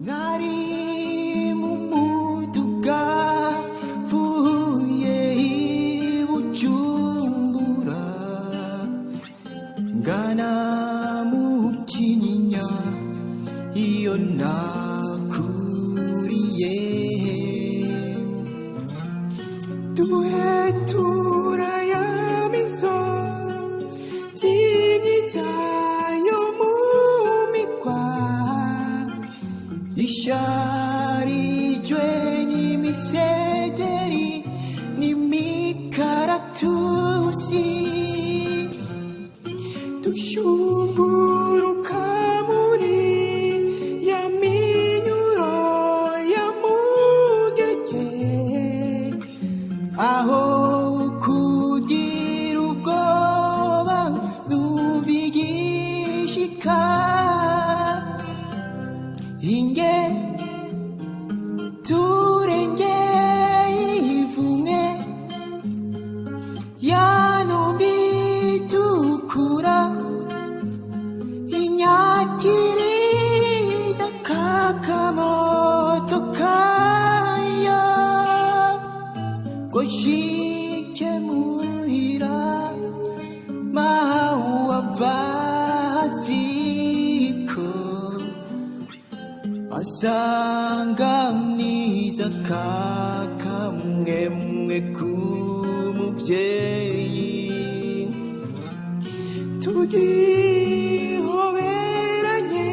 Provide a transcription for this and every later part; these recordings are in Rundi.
Nari mu muduga mvuye i Bujumbura ngana mu Kinyinya iyo nakuriye. Duhetura ya misozi myiza yo mu migwa isharijwe n'imisederi n'imikaratusi, dushunguruka muri ya minyuro ya mugege, aho kugira ubwoba n'ubigishika inge turenge ivumwe ya numbi itukura inyakiriza kakamoto kayo ngo shike muhira mawe avaziko asanganiza kakamwemwe k'umubyeyi, tugihoberanye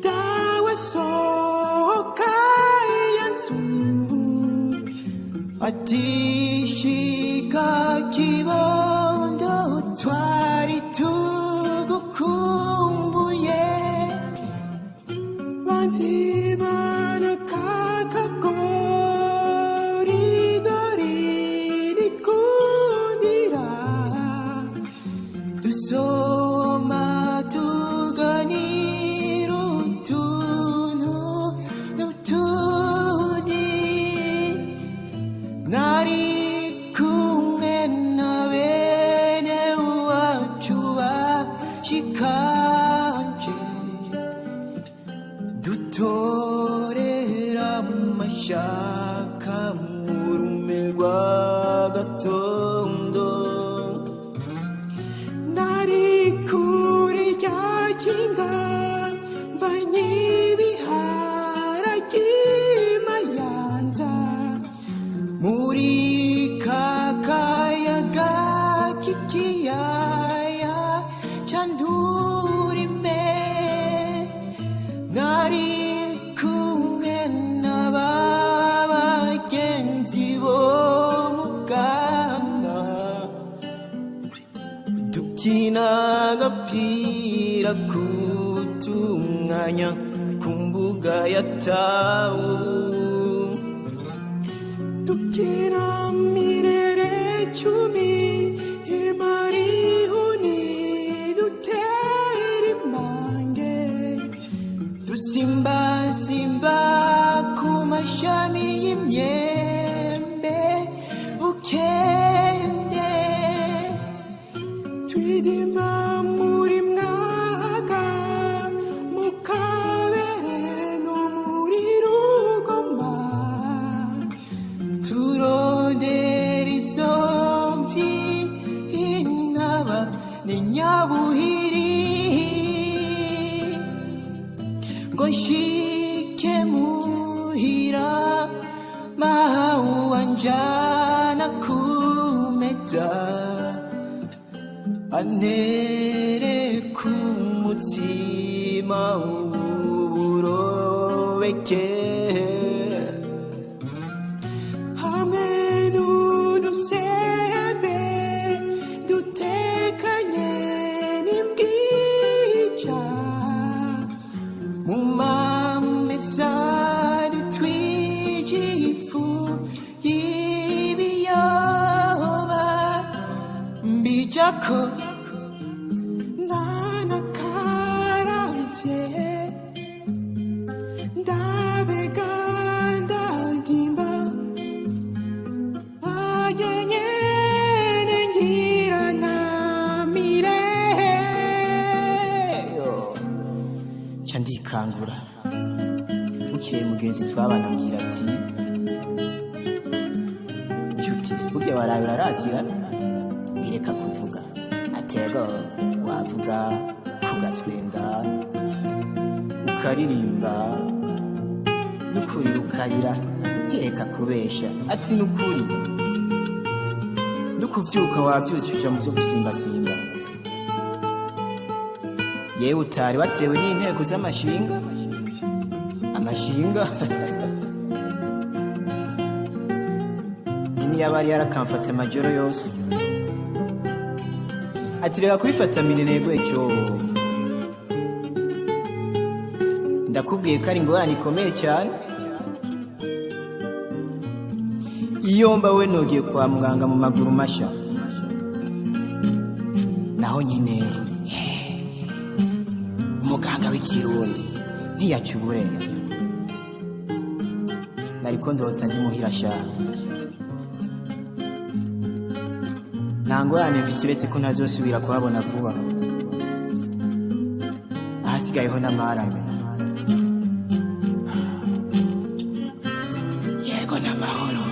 dawe sohoka iyo nzu atishika kibondo twari tugukumbuye, banzibana kakagorigori nikundira, dusoma tuganira utuntu n'utundi. Nari kumwe na bene wacu bashikanje, dutorera mu mashaka mu rume rwa gatondo. Nari kuri rya kinga mvanye ibiharage mayanza muri kakayaga k'ikiyaya ca Nturime. Nari kumwe n'aba bagenzi bo mu Bwana, dukina agapira kutumwanya ku mbuga ya tawu, dukina mirere cumi imarihuni dutera imange, dusimbasimba ku mashami y'imyembe bukende, twidimba muri mwaga mu kabere no muri rugoma, turondera isomvyi intaba ni nyabuhiri ngo nshike muhira mawe wanjana kumeza antere kumutsima w'uburobeke hamwe n'udusembe dutekanye n'imbwija mu mamesa dutwije ifu y'ibiyoba mbijako ntanakaravye ndabega ndagimba agenyene ngira ntamire ca ndikangura. Bukeye mugenzi twabana ambwira ati: "Nshuti, burya waraye uraratira, ntireka kuvuga." Atego wavuga kugatwenga, ukaririmba n'ukurira ukarira, ntireka kubesha. Ati: "Nukuri nukuvyuka wavyutse uja mu vyo gusimbasimba, yewe utari watewe n'inteko z'amashinga amashinga." Nini yaba yarakamfata amajoro yose, ati: "Reka kubifata minenegwe cyo, ndakubwiye ko ari ingorane ikomeye cyane. Iyo mba we nogiye kwa muganga mu maguru mashya." Naho nyine umuganga w'ikirundi ntiyaca uburenze. Nariko ndota ndi muhira sha, nta ngorane mfise uretse ko ntazosubira kuhabona vuba. Ahasigayeho n'amarame, yego n'amahoro.